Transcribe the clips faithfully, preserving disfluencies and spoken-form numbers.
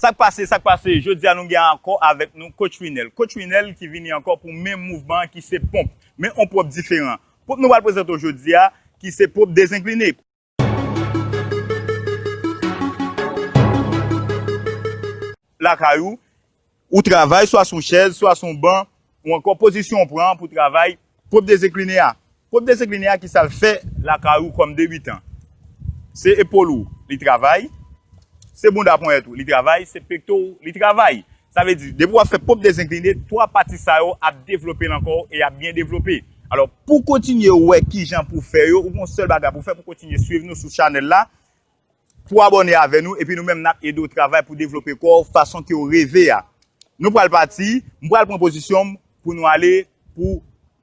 Sa k pase, sa k pase? Jodi a nou gen ankò avèk nou Coach Winel. Coach Winel ki vini ankò pou menm mouvman an ki se ponp. Men on ponp diferan. Ponp nou pral prezante w jodi a, ki se ponp dezenkline. Lakay ou, ou travay swa sou chèz, swa sou ban, ou ankò pozisyon w pran pou travay, ponp dezenkline a. Ponp dezenkline a, ki sa l fè lakay ou kòm debitan? Se epòl ou li travay, se bounda ponyèt ou li travay, se pekto ou li travay. Sa vle di, depi w ap fè ponp dezenkline, twa pati sa yo ap devlope nan kò w e ap byen devlope. Alò, pou kontinye wè kijan pou fè yo, ou gon sèl bagay pou fè pou kontinye swiv nou sou chanèl la, pou abòne avè nou, epi nou menm n ap ede w travay pou devlope kò w fason ke w reve a. Nou pral pati, m pral pran pozisyon m pou nou ale pou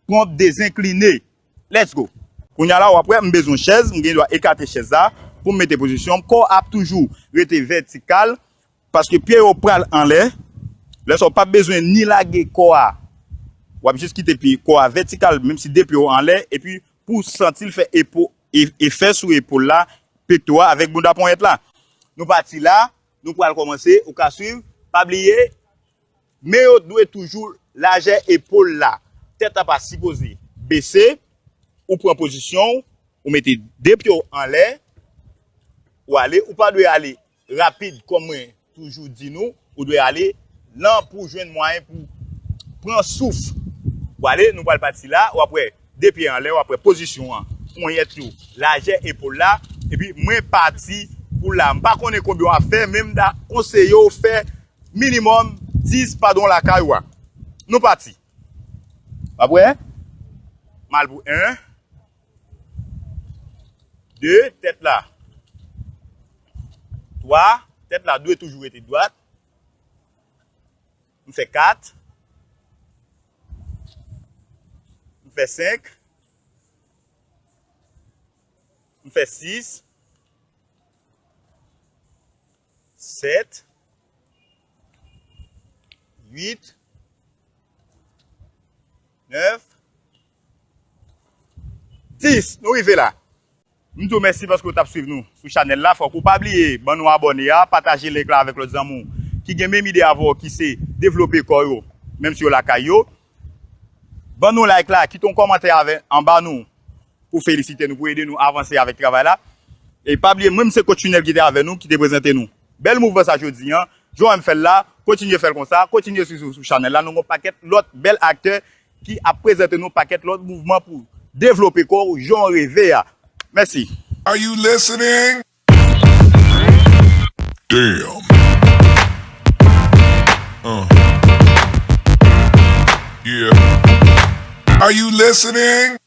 ponp dezenkline. Let's go! Kounye a la, w ap wè, m bezwen chèz, m gen dwa ekate chèz la pou m mete pozisyon m. Kò w ap toujou rete vètikal, paske pye yo pral anlè. Lè sa, w p ap bezwen ni lage kò a. W ap jis kite pye, kò a vètikal, menm si de pye w anlè, epi pou w santi l fè epo, e, efè sou epòl la, pekto a avèk bounda ponyèt la. Nou pati la, nou pral kòmanse, ou ka swiv. Pa bliye, men yo dwe toujou lajè epòl la. Tèt la pa sipoze bese, ou pran pozisyon w, ou mete de pye w anlè, ou ale, ou pa dwe ale rapid, kòm mwen toujou di nou, ou dwe ale lan pou w jwenn mwayen pou pran souf. Ou ale, nou pral pati la, w ap wè de pye anlè, w ap wè pozisyon an, ponyèt yo, lajè epòl la, epi mwen pati pou la. M pa konnen konbyen w ap fè, men m ta konseye w fè minimòm dis pa don lakay ou a. Nou pati. W ap wè? M al pou en. De, tèt la. Twa, tèt la dwe toujou rete dwat. M fè kat. M fè senk. M fè sis. Sèt. Uit. Nèf. Dis. Nou rive la. M di w mèsi paske w t ap swiv nou sou chanèl la. Fòk ou pa bliye ban nou abòne a, pataje link la avèk lòt zanmi w ki gen menm ide avè w, ki se devlope kò yo, menm si yo lakay yo. Ban nou like la, kite yon kòmantè avè, anba nou pou felisite nou, pou ede nou avanse avèk travay la. E pa bliye, mwen, m se Coach Winel ki te avè nou, ki te prezante nou bèl mouvman sa jodi an. Jan w wè m fè l la, kontinye fè l konsa, kontinye swiv sou, sou chanèl la. Nou gen yon pakèt lòt bèl aktè ki ap prezante nou pakèt lòt mouvman pou devlope kò w jan w reve a. Mèsi. Are you listening? Damn. Uh. Yeah. Are you listening?